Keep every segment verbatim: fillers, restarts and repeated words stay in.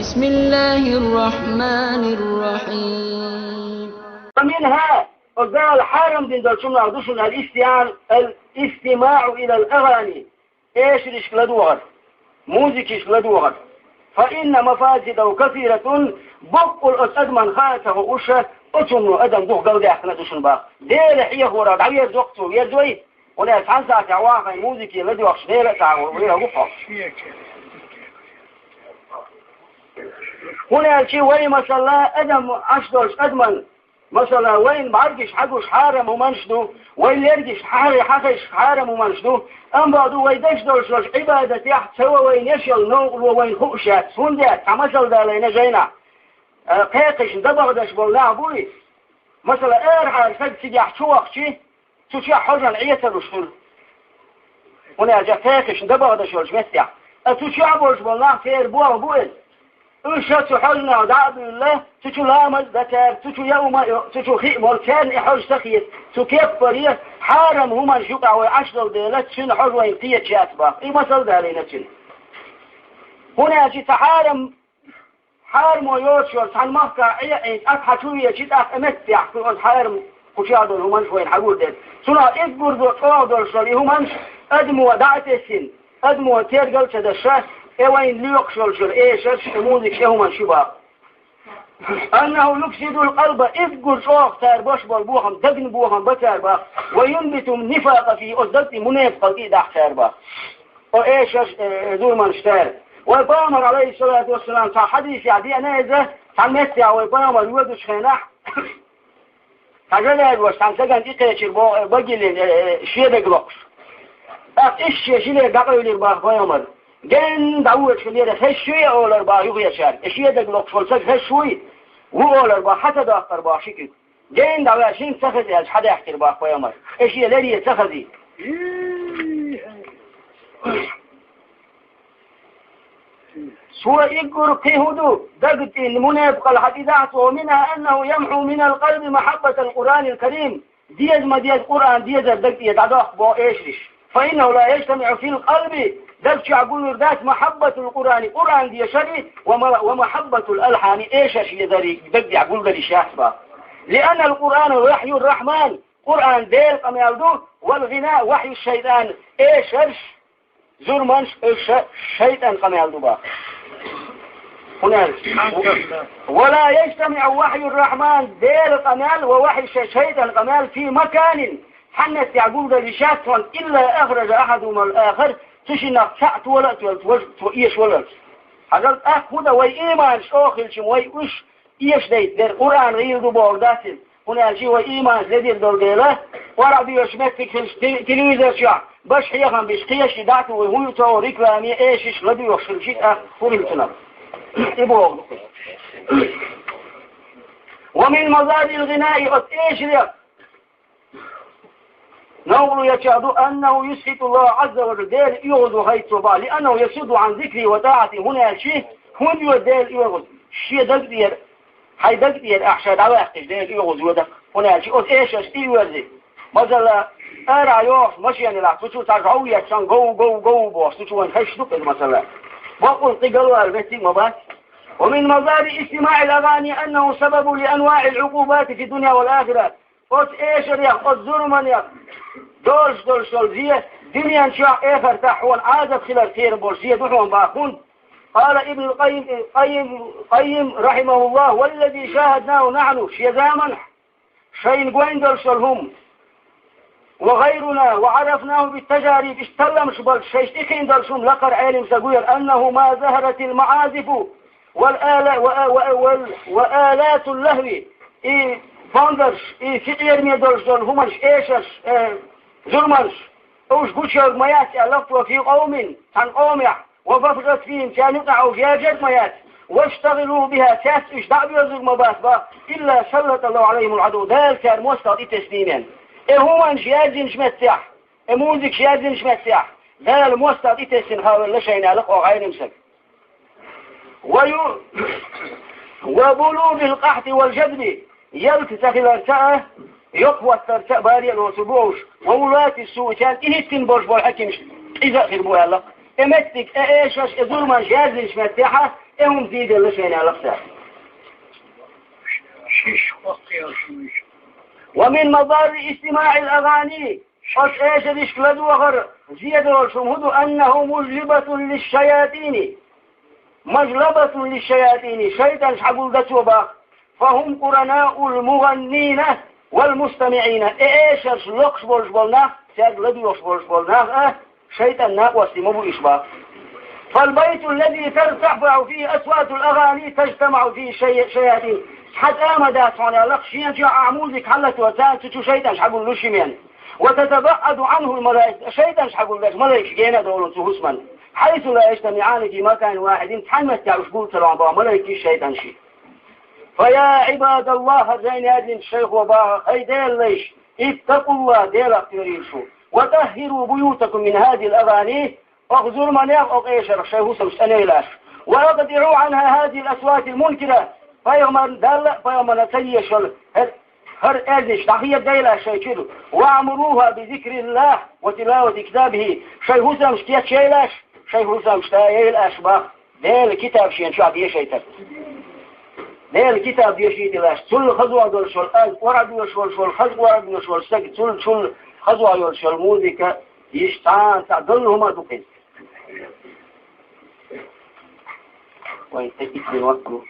بسم الله الرحمن الرحيم. ومنها, оцу Дала хьарам дина долчунах ду шуна, الاستماع، الاستماع إلى الأغاني, эшаршка ладогӀар, музыкашка ладогӀар. فإن مفاسده كثيرة, боккъал оцу адамна хаа ца хууш, оцунна адам дукха галдаьккхина ду шуна боху. Дела хьехорах дӀаверзо-кх цо, верзой, хӀунда аьлча цхьана сахьтехь вахана музыке ладоьгӀуш Дела цхьа вера ву хьо. ХӀунда аьлча вай, масала, адам Ӏаш долчу адаман, масала, вайна бӀаьргаш хьагуш хьарам хӀуманаш ду, вай лергаш хьа-, хьахезаш хьарам хӀуманаш ду, амма боху ду, вай деш долуш долчу Ӏибадатехь ца ван вайна еш йолу новкъарло вайна хууш яц. ХӀунда яц? Цхьа масал далийна жайнахь. Э, кхайкхична дабагӀа деш болу нах буй, масала, арахьара стаг цигахь чу вахчи, цу чохь хьожанан Ӏеса луш хуьлу. ХӀунда аьлча кхайкхична дабагӀа деш йолчу меттехь. Ткъа цу чохь болуш болу нах церан бохам бу иза. Уьш ша цу хьожанах дӀа а буьйлла, цу чу ламаз а дан цара, цу чу яа хӀума а йо, цу чу хи а молу, царна и хьожа ца хета, цу кеппаре хьарам хӀуманаш юкъахь вай Ӏаш долу дела, цуьнан хьожа вайна кхеташ яц боху. И масал далийна цуьнан. ХӀунда аьлча цхьа хьарам Хьарамо йоцуш йолу цхьана махкахь Ӏе а Ӏийна, тӀаккха хьан чу веача, тӀаккха и меттехь кху оцу хьарам кху чохь долу хӀуманаш вайна хьан гур дерг. Цунах уггар чӀогӀа долуш долу и хӀуманаш адамо дӀа а тесна, адамо тергал а ца деш, и вайна лоькхуш йолуш йолу эшарш, и музыкаш, и хӀуманаш ю боху. أنه يفسد القلب, уггар чӀогӀа цара беш болу бохам, дагна бохам бан цара боху. وينبت النفاق فيه, оцу даг тӀе мунепакъалла тӀе а дахьа цара боху. О эшарш, э, зуламаш цара. Вай Пайхамар, Ӏалайхиссалату вассалам, цхьа хьадисехь деана иза, цхьана меттехь вай Пайхамар воьдучу хенахь, цхьа жа лаьрваш, цхьана стагана тӀекхечира бо-, э, багилина, э, э, шен даг локхуш. ТӀаккха иштта шен жилет дӀакъевлира боху Пайхамар. Генна дӀавоьдуш хилира, хезаш юй олура боху юххерчара. И шен даг локхуш волу стаг хезаш вуй? Ву олура боху, хьан ца доккхура боху ши куьг. Генна дӀаваьлла, хӀинца ца хеза аьлча, хьан даьхкира боху Пайхамар. И шен лерре ца хазий. Цо уггар кхин хӀун ду, даг тӀе мунепакъалла хьан тӀе дахьа цо, ومنها أنه يمحو من القلب محبة القرآن الكريم. Деза ма деза Къуръан дезар даг тӀе дӀадоккху боху эшарш. فإنه لا يجتمع في القلب, даг чохь гуллур дац, محبة القرآن, Къуръан дешар, وم-, ومحبة الألحان, эшарш езар даг тӀехь гулдалаш яц боху. لأن القرآن وحي الرحمن, Къуръан Делан къамел ду, والغناء وحي الشيطان, эшарш, зуламаш, уьш шайтӀан къамел ду боху. ХӀунда аьлча, ولا يجتمع وحي الرحمن, Делан къамел, ووحي الشي-, шайтӀан къамел في مكان, цхьана меттехь гулдалаш яц хьуна, إلا أخرج أحدهما الآخر, цу шиннах цхьаъ тола а тоьлла, важа-, цо эшаваллалц. Хьажал, тӀаккха хӀун дан, вай ийманаш чӀогӀа хилча, вай уьш эшадайта дерг Къуръан гӀийла ду бохург дац иза. ХӀунда аьлча вай ийманаш ледира долу дела, ора а доьшуш меттиг хилча, те-, телевизор чохь баш хьехам беш, кхечу дӀа а тухуш, хӀун ю цо рекламе, эшарш ладоьгӀуш хилча, тӀаккха хӀун хилла цунах? И боху. ومن مضار الغناء, оцу эшарех новкъарло еча ду, أنه يسخط الله عز وجل, Дела оьгӀаз ву хӀайца цо боху, لأنه يصد عن ذكره وطاعته, хӀунда аьлча хӀунда йо Дела оьгӀаз? Шен даг тӀера, хьайн даг тӀера ахь ша дӀаваьккхича, Дела оьгӀаз йо даг. ХӀунда аьлча оцу эшарш тӀе а верзи. Масала, арахь йохуш машена лахь, цу чу цхьа жӀов етташ, гов, гов, гов бохуш, цу чу вайна хезаш ду-кх иза, масала. Бакъволу кхин галвала меттиг а ма бац. ومن مضار استماع الأغاني أنه سبب لأنواع العقوبات في الدنيا والآخرة. Оцу эшарех, оцу зуламанех долуш долуш долу зе, дуьнен чохь, эхартахь хьуна Ӏазап хилар кхерам болуш зе ду хьуна боху. قال ابن القيم، قيم، قيم رحمه الله: والذي شاهدناه نحن, шен заманахь шайна гойна долуш долу хӀума, وغيرنا وعرفناه بالتجارب, иштта талламаш болчу шайша тӀекхийна долуш хӀума лакхара Ӏелам стага вуьйр, أنه ما ظهرت المعازف والآلا-، و-، و-، وال-، وآلات اللهو, и бондарш, и сикъераме долуш долу хӀуманаш, эшарш, э, зуламаш, уьш гучуйоьрзуш ма яц аьлла, في قوم, цхьана къомехь, وفشت فيهم, царна юкъахь уьш яьржарг ма яц, واشتغلوا بها, цаьрца уьш дӀа а боьрзург ма бац боху, إلا سلط الله عليهم العدو, Дала цара мостагӀа тӀетесна. И хӀуманаш яьржинчу меттехь, и музыкаш яьржинчу меттехь, Дала мостагӀа тӀетесна хилла шайна аьлла оха Ӏелам стага. ويو-، وبلوغ القحط والجدب, ялта ца хиларца а, йоккха хӀоттарца а баре а лоцур бу уьш, وولاة السوء, царна тӀехӀиттина болуш болу хьаькимаш къиза а хир бу аьлла. И меттиг, и эшарш, и зуламаш яьржинчу меттехь, Э, хӀума дийделла шайна лакхсар. Шиш хӀокхъял шуьйш. ومن مضار استماع الأغاني. Оцу эшаршка ладогӀар зен долуш хӀума хӀун ду, أنه مجلبة للشياطين. مجلبة للشياطين. ШайтӀанаш хьагулдо цо бах. فهم قرناء المغنين والمستمعين. Э, эшарш локхуш болуш болу нах, цаьрга ладоьгӀуш болуш болу нах а, шайтӀан накъостий ма бу уьш бах. فالبيت الذي ترتفع فيه أصوات الأغاني تجتمع فيه الشي-، الشياطين. Цхьа цӀа ма дац хьуна аьлла, шена чохь ахь музыка хьаллатор, царна цу чу шайтӀанаш хьагуллуш ю мен. وتتبعد عنه الملائكة. ШайтӀанаш хьагулдеш малайкаш гена а долу цу хӀусамна. حيث لا يجتمعان في مكان واحد. Цхьана меттехь уьш гуллуш ца ло бах малайкаш, шайтӀанаш. فيا عباد الله, хӀара жайна яздинчу шайхо бах, хӀай Делан лайш, اتقوا الله, Делах кхерийла шу. وطهروا بيوتكم من هذه الأغاني. Оха зурманех, оха эшарх шайн хӀусамаш цӀанъяйла аш. وأقطعوا عنها هذه الأصوات المنكرة. Пайхамарна, Далла а, пайхамарна ца дезаш йолу хӀара, хӀара аьзнаш дӀахедайла аш шайн чуьра. وأعمروها بذكر الله وتلاوة كتابه. Шайн хӀусамаш кечъяйла аш, шайн хӀусамаш тӀаяйла аш бах. Делан китаб шена чохь дешийтар. Делан китаб дешийталаш, цул хаза долуш йолу, аз кӀоргдош волуш волу, хаза кӀоргдош волу стаг, цул, цул хаза йолуш йолу музыка, иштта цхьа а долу хӀума ду-кх иза. Вайн тӀе итт минот ду.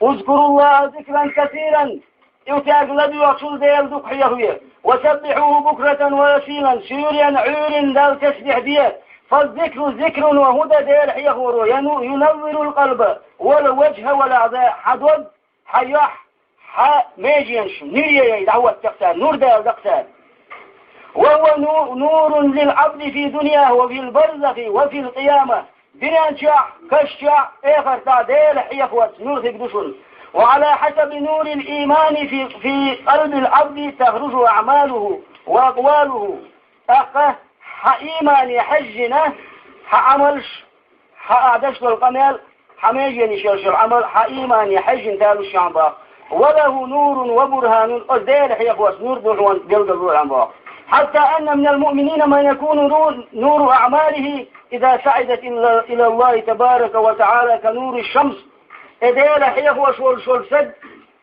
اذكروا الله ذكرا كثيرا. И цаьрга ладоьгӀучул Дела дукха хьехаве. وسبحوه بكرة وأصيلا. Суьйренна, Ӏуьйранна Далла тасбихь де. فالذكر ذكر وهدى, Дела хьехоро, ينو-، ينور القلب والوجه والأعضاء. Хьан дог, хьан юьхь, хьан меженаш нуьре яй, дӀахӀоттадо цара, нур дала даккха цара. وهو نو-، نور للعبد في دنياه وفي البرزخ وفي القيامة. Дуьнен чохь, каш чохь, эхартахь Дела хьехорца нур хир ду шуна. وعلى حسب نور الإيمان في، في قلب العبد تخرج أعماله وأقواله. ТӀаккха хьан иймане хьаьжжина, хьан Ӏамалш, хьан ахь деш долу къамел, хьан меженаш йолуш йолу Ӏамал, хьан иймане хьаьжжина далуш ю хьан бах. وله نور وبرهان, оцу Дела хьехорца нур ду хьуна, билгал ду хьуна бах. حتى أن من المؤمنين من يكون نور، نور أعماله إذا صعدت إلى، إلى الله تبارك وتعالى كنور الشمس. И Дела хьехош волуш волу стаг,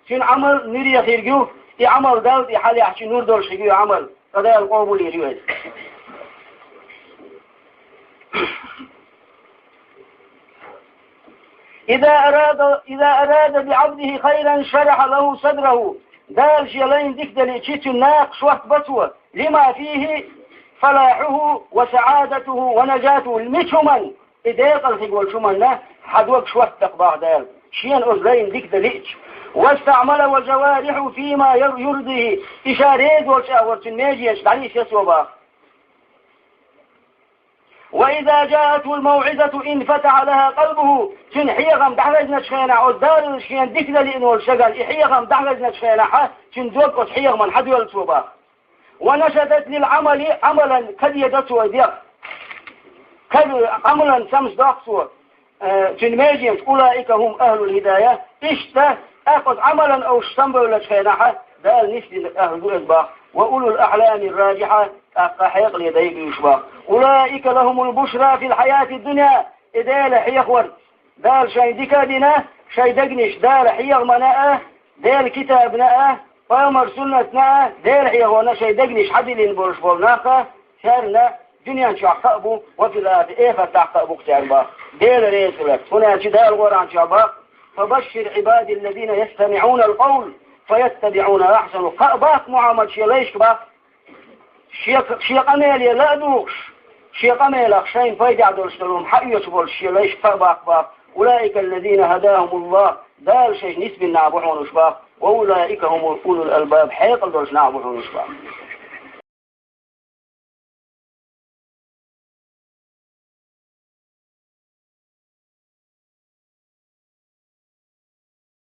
цуьнан Ӏамал нуьре хир ю, и Ӏамал Далла тӀе хьалаьхча нур долуш хир ю и Ӏамал, ткъа Дала къобалйийр ю иза. إذا أراد، إذا أراد بعبده خيرا شرح له صدره. Дала шен лайна дика делча, цуьнан накха шорта бо цо, لما فيه فلاحه وسعادته ونجاته. Мича хӀуманна, и декъала хир волчу хӀуманна хьан дог шорта даккха бах Дала, шена оцу лайна дика дан лиъча. واستعمله جوارحه فيما ير-، يرضيه. И ша реза волчу агӀор цуьнан меженаш дӀанисъян цо бах. وإذا جاءته الموعظة انفتح لها قلبه. Цуьнан хьехам дӀахезначу хенахь, оцу Дала шена дика дан лиъна волчу стагана и хьехам дӀахезначу хенахь, цуьнан дог оцу хьехамна хьадоьллу цо бах. ونشطت للعمل, Ӏамалан кадедо цо и дегӀ. Кад-, Ӏамалан самсадоккху цо, э, цуьнан меженаш, أولئك هم أهل الهداية. Иштта, тӀаккха оцу Ӏамалан уьш самабевллачу хенахь, Дала нисдина ахӀла ду иза бах. وأولو الأحلام الراجحة, тӀаккха хьекъале дай буьйш бах. أولئك لهم البشرى في الحياة الدنيا. И Дела хьехор, Дала шайн дика а дина, шайн дегнаш Дала хьехамна а, Делан китабна а, пайхамар суннатна а, Дела хьехорна шайн дегнаш хьадиллина болуш болу нах а, царна дуьнен чохь кхаъ бу, وفي الآخرة, эхартахь кхаъ бу-кх царна бах. Дела реза хиларца. ХӀунда аьлча Дала Къуръан чохь бах: فبشر عبادي الذين يستمعون القول فيتبعون أحسنه. Кхаъ баккха Мухьаммад шен лайшка бах. Шен, шен къамеле ла а дугӀуш, шен къамелах шайна пайдехь долуш долу хӀума хьаоьцуш болуш шен лайшка кхаъ баккха бах. أولئك الذين هداهم الله. Дала шайна нисбина нах бу хьуна уьш бах. وأولئك هم أولو الألباب. Хьекъал долуш нах бу хьуна уьш бах.